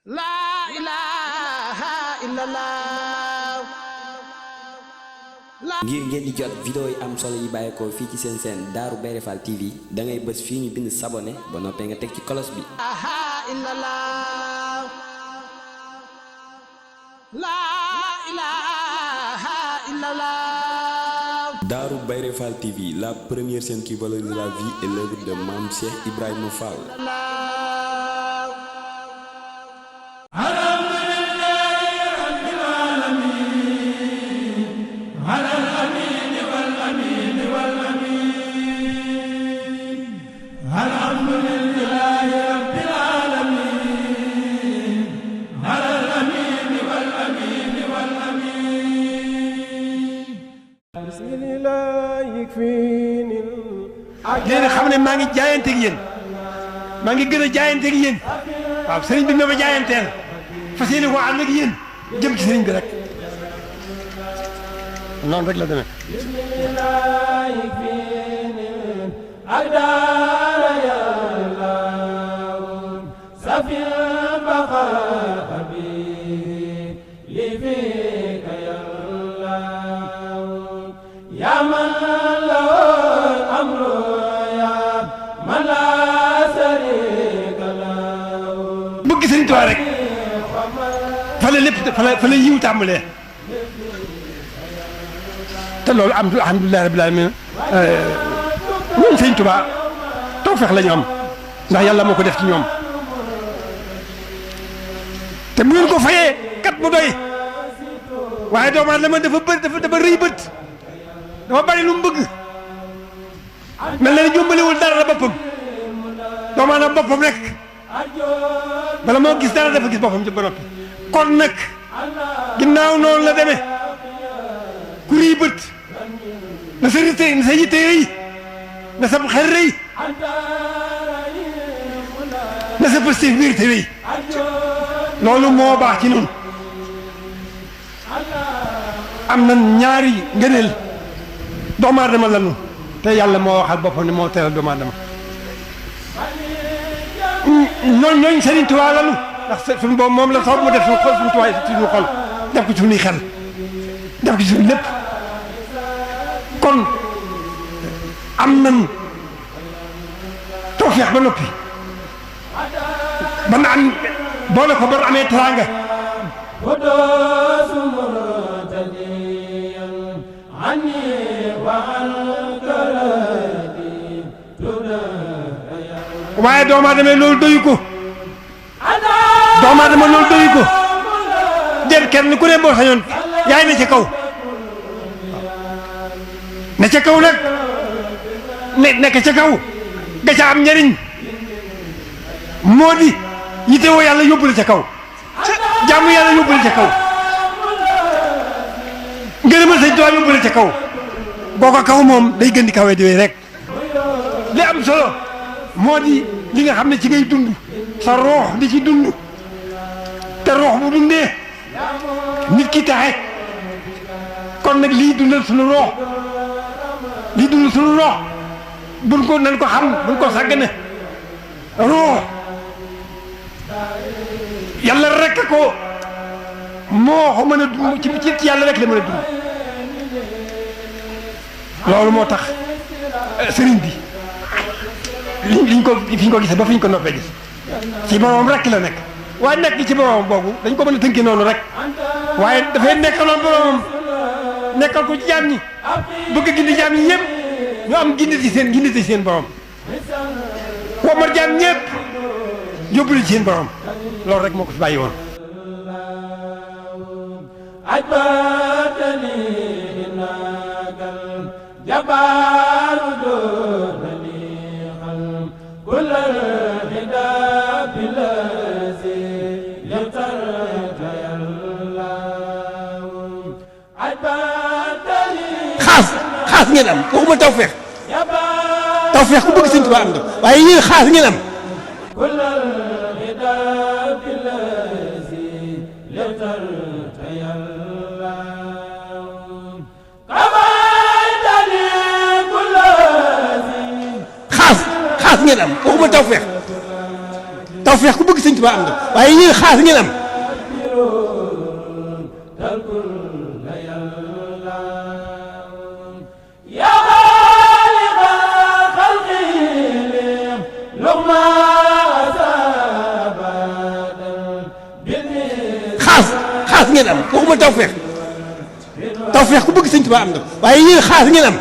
La ilaha illallah. ngir ngeen di jot vidéo yi am solo yi bàyyeekoo fii ci seen chaîne Darou Bairé Fall TV da ngay bës fii ñu bind s'abonner ba noppee nga teg ci cloche bi. La ilaha illallah. Darou Bairé Fall TV, la première chaîne qui valorise la vie et l'œuvre de Mame Cheikh Ibrahima Fall. ngeen xam ne maa ngi jaayanteeg yéen maa ngi gën a jaayanteeg yéen waaw sëriñ bi ma ma jaayanteel fas yéene ko ànd ak yéen jëm ci sëriñ bi rek noonu rek la demee. bëgg Sëriñ Tuubaa rek fa la lépp fa la yiw tàmbalee te loolu alhamdulilah rabbil alamin ñun Sëriñ Tuubaa tawfeex la ñu am ndax yàlla moo ko def ci ñoom te mu ngeen ko fayee kat mu doy waaye doomu aadama dafa rëy bët dafa bari lu mu bëgg mel na ne jombalewul dara la boppam doomu aadama boppam rek bala moo gis dara dafa gis boppam ci ba noppi kon nag ginnaaw noonu la demee ku rëy bët na sa yitte rëy na sa xel rëy na sa pëstéef biir te rëy loolu moo baax ci noonu am na ñaari ngëneel doomu aadama la nu te yàlla moo waxal boppam ne moo teral doomu aadama ñooñu Sëriñ Tuubaa la nu ndax suñu boobu moom la soob mu def suñu xol suñu tuwaay suñu xol def ko ci suñuy xel def ko ci suñu lépp kon am nan tawfeex ba noppi ba na am boole ko ba amee teraanga waaye doomu aadama loolu doyu ko doomu aadama loolu doyu ko déet kenn ku ne boo sañoon yaay ne ca kaw ne ca kaw nag nekk ca kaw ga ca am njëriñ moo di yitewoo yàlla yóbbule ca kaw jàmm yàlla yóbbule ca kaw ngërëmal Sëñ Tuubaa yóbbule ca kaw boo ko kaw moom day gën di kawee di wéy rek li am solo moo di li nga xam ne ci ngay dund sa roox di ci dund te roox bu dundee nit ki taxe kon nag lii dundal suñu roox lii dundal suñu roox buñ ko nan ko xam buñ ko sàggane roox yàlla rek ko moo ko mën a dund ci yàlla rek la mën a dund loolu moo tax sëriñ bi liñ ko fi ñu ko gisee ba fi ñu ko noppee gis ci boromam rek la nekk waaye nekk ci boromam boobu dañ ko mën a tënkee noonu rek waaye dafay nekkaloon boromam nekkal ko ci jaam ñi bëgg gindi jaam ñi ñëpp ñu am gindi ci seen borom womar jaam ñëpp yóbbu ci seen borom loolu rek moo ko fi bàyyi woon. xaas ngeen am waxuma tawfeex ku bëgg Sëriñ Tuubaa am na waaye yéen xaas ngeen am xaas ngeen am waxuma tawfeex tawfeex ku bëgg sëñ Tuubaa am nga waaye yéen xaas ngeen am. xaas ngeen am waxuma tawfeex ku bëgg sëñ Tuubaa am nga waaye yéen xaas ngeen am.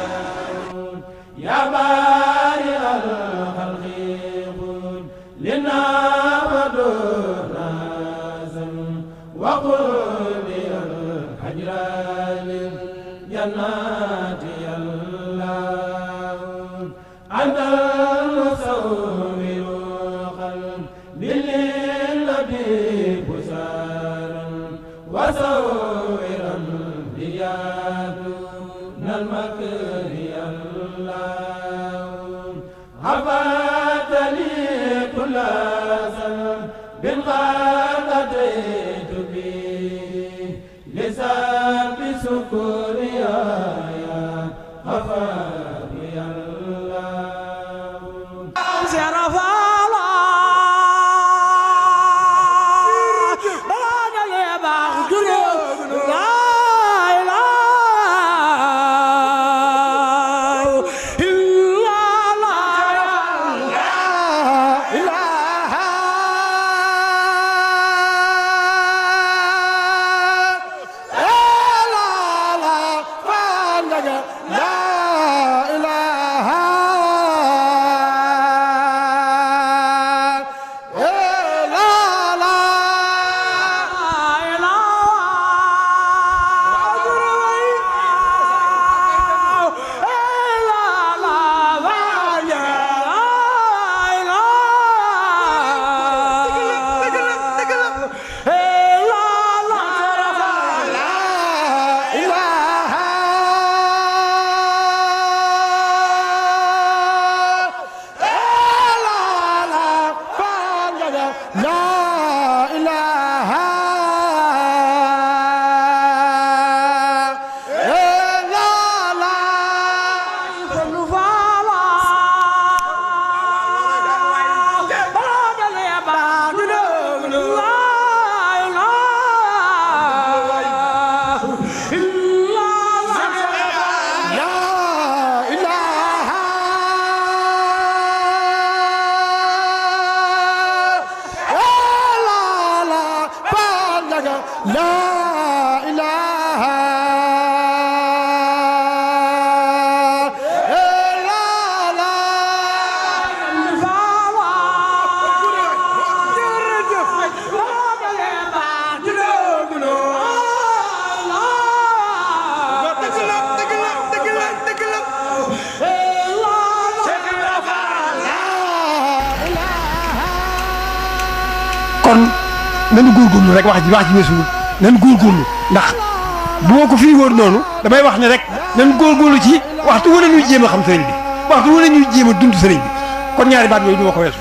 kon nañu góorgóorlu rek wax ji weesu nañu góorgóorlu ndax bu ma ko firi woon noonu damay wax ne rek nañu góorgóorlu ci waxtu wu ne ñuy jéem a xam sëriñ bi waxtu wu ne ñuy jéem a dund sëriñ bi kon ñaari baat yooyu du ma ko weesu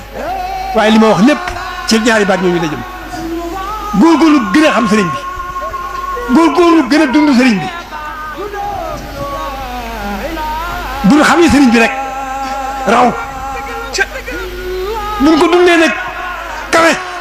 waaye li ma wax lépp ci ñaari baat yooyu la jëm góorgóorlu gën a xam sëriñ bi góorgóorlu gën a dund sëriñ bi bu ñu xamee sëriñ bi rek raw nu ko dundee nag kawe.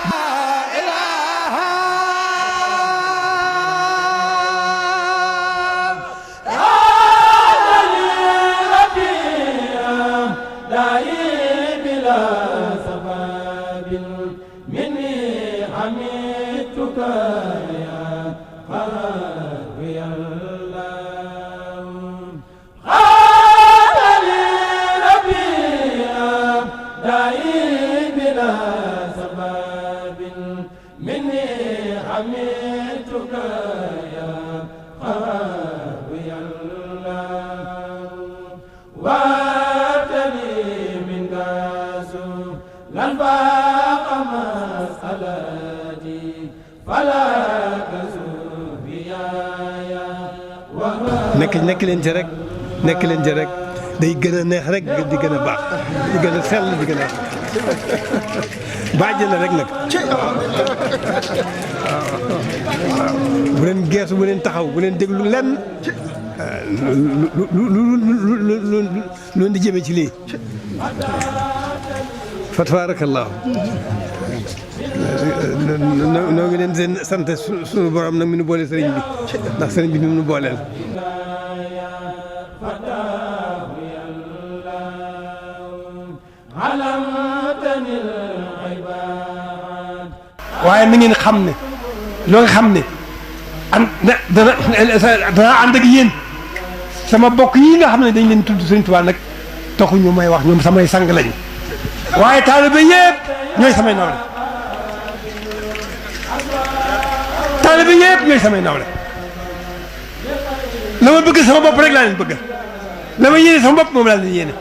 nekk leen ci rek nekk leen ci rek day gën a neex rek di gën a baax di gën a sell di gën a bàjj na rek nag bu leen geesu bu leen taxaw bu leen déglu lenn lu di jëme ci lii fa tabaarakallaahu noo ngi leen seen sant suñu borom nag mi nu boole sëriñ bi ndax sëriñ bi mi nu booleel. waaye na ngeen xam ne loo nga xam ne dana ànd ak yéen sama bokk yi nga xam ne dañ leen tudd Sëriñ Tuubaa nag taxuñu may wax ñoom samay sang lañu waaye taalibe yëpp ñooy samay nawle taalibe yëpp ñooy samay nawle la ma bëgg sama bopp rek laa leen bëgg la ma yéene sama bopp moom laa leen yéene.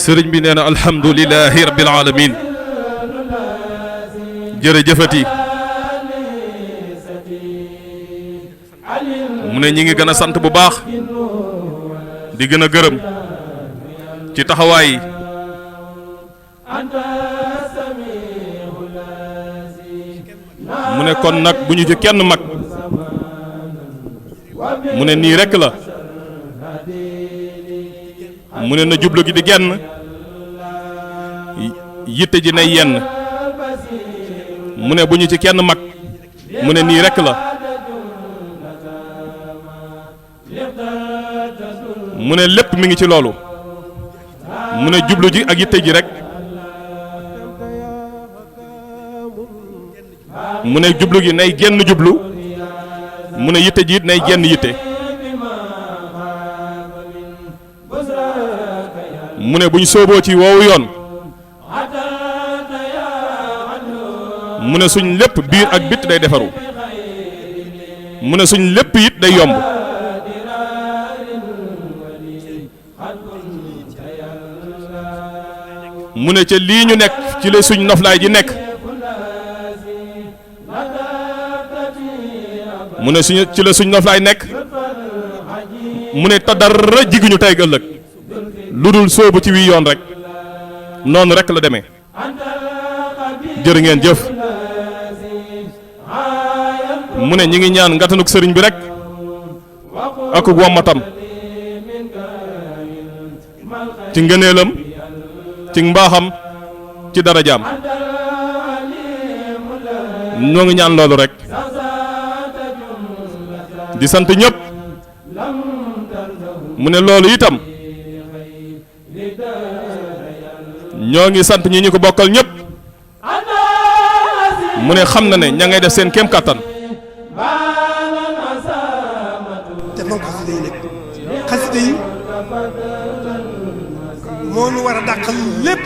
sëriñ bi nee na alhamdulilahi rabbil alamin jërëjëfati mu ne ñi ngi gën a sant bu baax di gën a gërëm ci taxawaay yi mu ne kon nag bu ñu ci kenn mag mu ne nii rekk la mu ne na jublu gi di genn yitte ji nay yenn mu ne bu ñu ci kenn mag mu ne nii rekk la mu ne lépp mi ngi ci loolu mu ne jublu ji ak yitte ji rek mu ne jublu gi nay genn jublu mu ne yitte ji it nay genn yitte mu ne buñ sooboo ci woowu yoon mu ne suñ lépp biir ak bitt day defaru mu ne suñ lépp it day yomb mu ne ca lii ñu nekk ci la suñ noflaay ji nekk mu ne suñu ci la suñ noflaay nekk mu ne ta dara jiguñu tey ëllëg lu dul sóobu ci wii yoon rek noonu rek la demee jërë ngeen jëf mu ne ñi ngi ñaan ngatanuk sëriñ bi rek ak wommatam ci ngëneelam ci mbaaxam ci darajaam ñoo ngi ñaan loolu rek di sant ñëpp mu ne loolu itam ñoo ngi sant ñi ñu ko bokkal ñëpp mu ne xam na ne ña ngay def seen kéem kattan te moom xasida yi moo nu war a dàqal lépp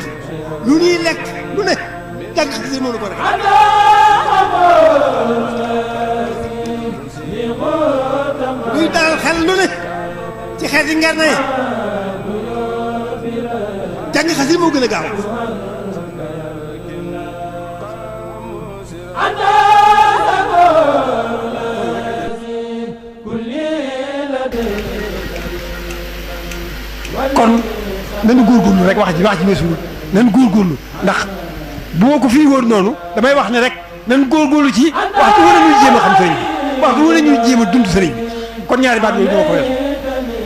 lu ñuy lekk lu ne jàng xasida yi moo nu ko rek luy dalal xel lu ne ci xeeti ngar na jàng xasida yi moo gën a gaaw kon nañu góorgóorlu rek wax ji weesuwul nañu góorgóorlu ndax bu ma ko fii wóor noonu damay wax ne rek nañu góorgóorlu ci waxtu wala ñuy jéem a xam sëriñ bi waxtu wala ñuy jéem a dund sëriñ bi kon ñaari baat yooyu dama ko weesu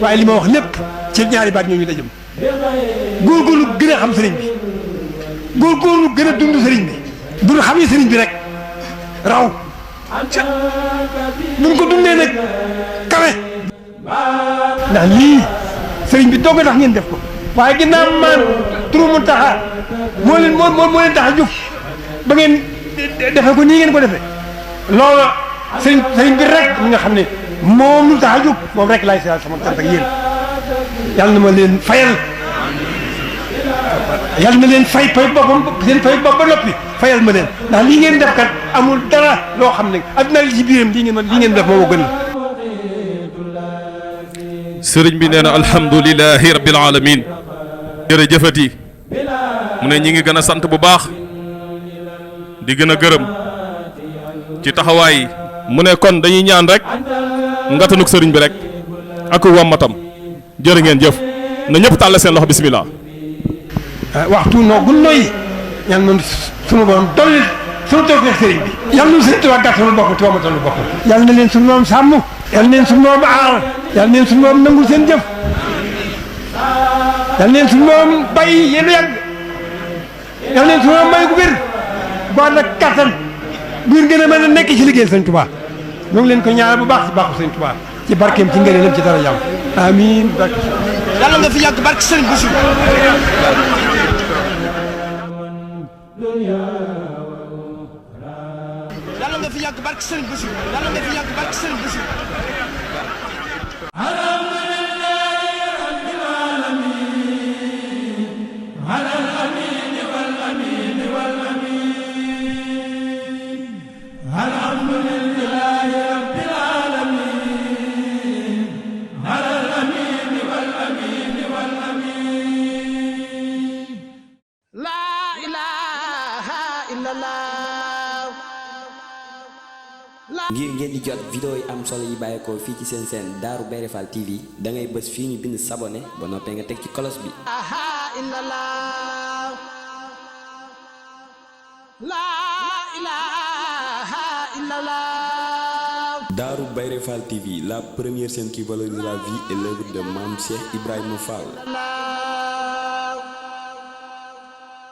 waaye li ma wax lépp ci ñaari baat ñooñu la jëm góorgóorlu gën a xam sëriñ bi góorgóorlu gën a dund sëriñ bi bu ñu xamee sëriñ bi rek raw buñ ko dundee nag kawe ndax lii sëriñ bi dogg tax ngeen def ko waaye ginnaaw man turu Muntaxa moo leen tax a jóg ba ngeen defee ko nii ngeen ko defee loolu sëriñ bi rek mi nga xam ne moom lu tax a jóg moom rek laay seetal sama cant ak yéen yàlla na ma leen fayal yàlla na leen fay boppam seen fay bopp ba noppi fayal ma leen ndax lii ngeen def kat amul dara loo xam ne adduna li ci biiram lii ngeen def moo gën. sëriñ bi nee na alhamdulilahi rabbil alamin jërëjëfati mu ne ñi ngi gën a sant bu baax di gën a gërëm ci taxawaay yi mu ne kon dañuy ñaan rek ngatanuk sëriñ bi rek ak wammatam jërë ngeen jëf na ñëpp tàll seen loxo bismillah. waxtu noo gun noyyi ñaan noonu sunu borom dolli sunu tawfeex sëriñ bi yàlla na sëriñ Tuubaa gàttal bopp te wamatal bopp yàlla na leen sunu borom sàmm yàlla na leen sunu borom aar yàlla na leen sunu borom nangul seen jëf yàlla na leen sunu borom bàyyi yéen yàgg yàlla na leen sunu borom may gu wér bu ànd ak kattan bu ngeen gën a mën a nekk ci liggéeyal sëriñ Tuubaa ñoo ngi leen ko ñaanal bu baax ci baaxu sëriñ Tuubaa ci barkeem ci ngëneelam ci dara jàmm amiin barke yàlla nga fi yàgg barke sëriñ Bousso yàlla nga fi yàgg barke sëriñ Bousso yàlla nga fi yàgg barke sëriñ Bousso ngir ngeen di jot vidéo yi am solo yi bàyyeekoo fii ci seen seen Darou Bairé Fall TV da ngay bës fii ñu bind sabonné ba noppee nga teg ci cloche bi. Darou Bairé Fall TV, la première chaîne qui valorise la vie et l'œuvre de Mame Cheikh Ibrahima Fall.